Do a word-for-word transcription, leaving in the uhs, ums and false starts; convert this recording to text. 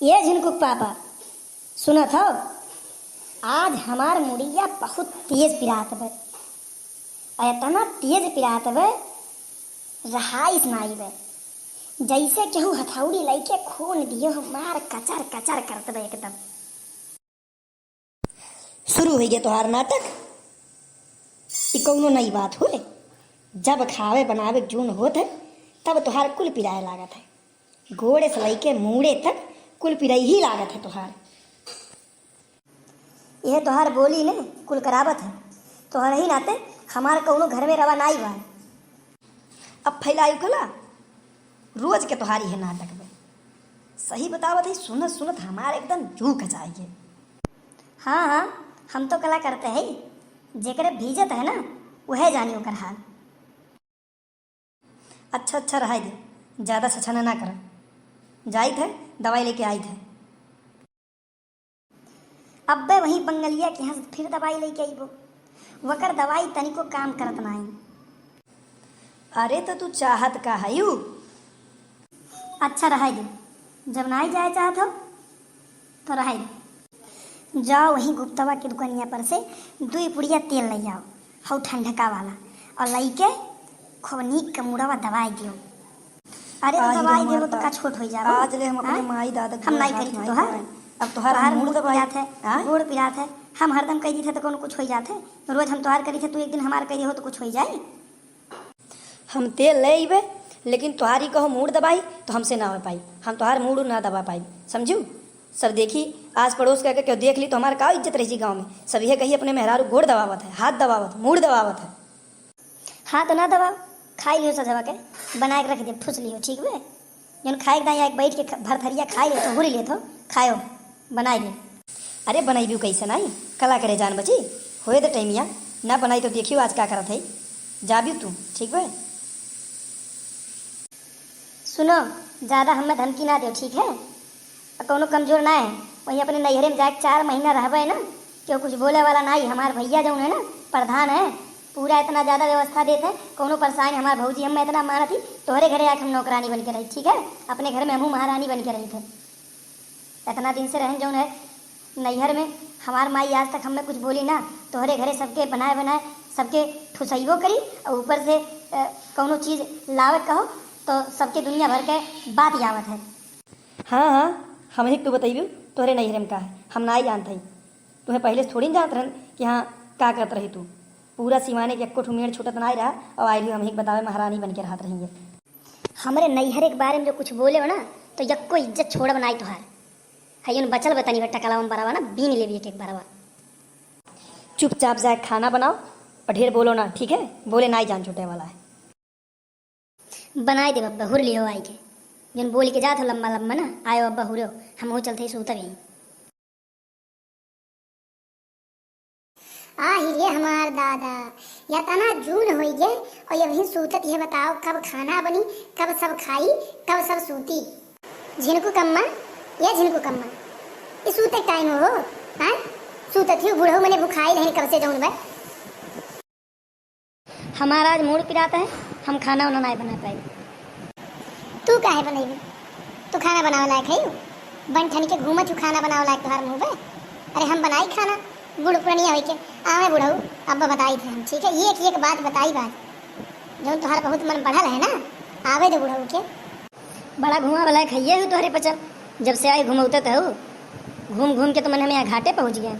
ए झिनकू क पापा, सुनत हौ? आज हमार मुड़िया बहुत तेज पिरात बे। अउर एतना तेज पिरात बे, रहाइस नाई बे। जइसे केहू हथौड़ी लइके खून दियो, मार कचर कचर करत बे एकदम। शुरू होइ गए तोहार नाटक। ई कउनो नई बात होले? जब खावे बनावे क जून होत है, तब तोहार कुल पिराए लागत है। गोड़े से लइके मूड़े तक कुल पिरइही लागत है तोहार। यह तोहार बोली ने कुल करावत है। तोहरही नाते हमार कउनो घर में रवा नाई बा। अब फैलायु कला, रोज के तोहार इहे नाटक बे। सही बतावत है, सुनत सुनत हमार एकदम जू कचाई है। हाँ, हाँ, हम तो कला करते है, जेकरे भीजत है ना, वह जानी ओकर हाल। अच्छा, अच्छा, रहाई दे, ज्यादा छछाना ना कर। जाइत है, दवाई लेके आइत है। अब्बे वही बंगलिया के यहाँ से फिर दवाई लेके अइबो। वकर दवाई तनिको काम करत नाई। अरे, तो तू चाहत का हयू? अच्छा, रहाई दे, जब नाई जाए चाहत हो, तो रहाई दे। जाओ वही गुप्तवा के दुकनिया पर से दुई पुड़िया तेल लइ आओ, हऊ ठंडका वाला, अउर लइके खूब नीक के मुड़वा दबाई दियो। अरे, तो आज ले दवाई हमार देबो तो दा-, का छोट होइ जाबो? आज ले हम अपने हाँ? माई दादा के हम गोड़ नाई हाथ करी नाई तोहार। दबाई। अब तोहार तोहार हम मुड़ मुड़ दबाई। पिरात है, हाँ? गोड़ पिरात है। हम हरदम कह दी थे तो कौन कुछ होइ जात है? रोज हम तोहार करी थे, तू एक दिन हमार कह हो तो कुछ होइ जाई? हम तेल ले अइबे, लेकिन तोहार ई कहो मुड़ दबाई तो हमसे ना हो पाई। हम तोहार मुड़ ना दबा पाई, समझू? सब देखी, आस पड़ोस के अगर केहू देख ली तो हमार का इज्जत रह जी गाँव में? सब यह कही अपने मेहरारू गोड़ दबावत है, हाथ दबावत, मुड़ दबावत है। हाँ तो ना दबाओ, खाई लियो सजवा के, बनाए के रख दे, ठूस लियो, ठीक बे? जौन खाए के दाई आके बैठ के ख-, भर थरिया खाई लेत हो, हुरी लेत हो, खायो, बनाई ले। अरे बनैबू कैसे नाई, कला करे जान बची, होए दे टैमिया, ना बनाई तो देखियो आज का करत है, जाबियो तू, ठीक बे? सुनो, ज्यादा हमें धमकी ना दो, ठीक है? कौनो कमजोर ना है, वहीं अपने नैहरे में जाके चार महीना रहबे ना, केहू कुछ बोले वाला नाई। हमार भैया जौन है ना, प्रधान है, पूरा इतना ज्यादा व्यवस्था देत है, कौनो परेशानी। हमार भौजी हमें इतना मानत ही, तोहरे घरे आके हम नौकरानी बन के रही, ठीक है? अपने घर में हमहू महारानी बन के रही थे। इतना दिन से रहन जौन है नैहर में, हमार माई आज तक हमें कुछ बोली ना, तोहरे घरे सबके बनाए बनाए सबके ठुसैबो करी और ऊपर से, अ, कौनो चीज लावे कहो तो सबके दुनिया भर के बात आवत है। हाँ, हाँ, हमही के तू बतइबू, तोहरे नैहरे में का है, हम नाई जानत हई। तुहें पहिले से थोड़ी न जानत रहन कि हाँ, का करत रही तू। पूरा सिवाने के एक्को ठो मेड़ छूटत नाई रहा, और आइल हमही के बतावे महारानी बन के रहत रही है। हमरे नैहरे के बारे में जो कुछ बोले हो ना, तो यक्को इज्जत छोड़ब नाई तोहार। हइयोन बचल बतनी बे टकलावा में बरावा ना, बीन लेबी एक एक बरावा। चुपचाप जाए खाना बनाओ और ढेर बोलो ना, ठीक है? बोले नाई जान छूटे वाला है। बनाए देब अब्बा, हुर लियो आई के। जौन बोल के जात हो लम्बा लम्बा ना, आयो अब्बा हुरो, हमहू चलत ही सूतब यहीं। आहि रे हमार दादा, या तना जून होई गे और ये वहीं सूतत, ये बताओ कब खाना बनी, कब सब खाई, कब सब सूती। झिनकू कम्मा, ये झिनकू कम्मा, ये सूते टाइम हो, हाँ? सूतत ही बुढ़ऊ मने भुखाई नहीं कब से जौन बा। हमार आज मूड़ पिरात है, हम खाना उना नाय बना पाई। तू काहे बनइबू? तू खाना बनावे लायक है? बन ठन के घूमत हूँ, खाना बनावे लायक तोहार मुँह बे? अरे हम बनाई खाना, बूढ़ पुरनिया होई के। आवे बुढ़ऊ, अब बताई थे हम, ठीक है? एक एक बात बताई बात, जौन तोहार बहुत मन बढ़ल है ना, आवे दे बुढ़ऊ के। बड़ा घुमा वाला है, खइये हूँ तोहरे पचल। जब से आई घुमौते तो हो, घूम घूम के तो मन हमें यहाँ घाटे पहुँच गए।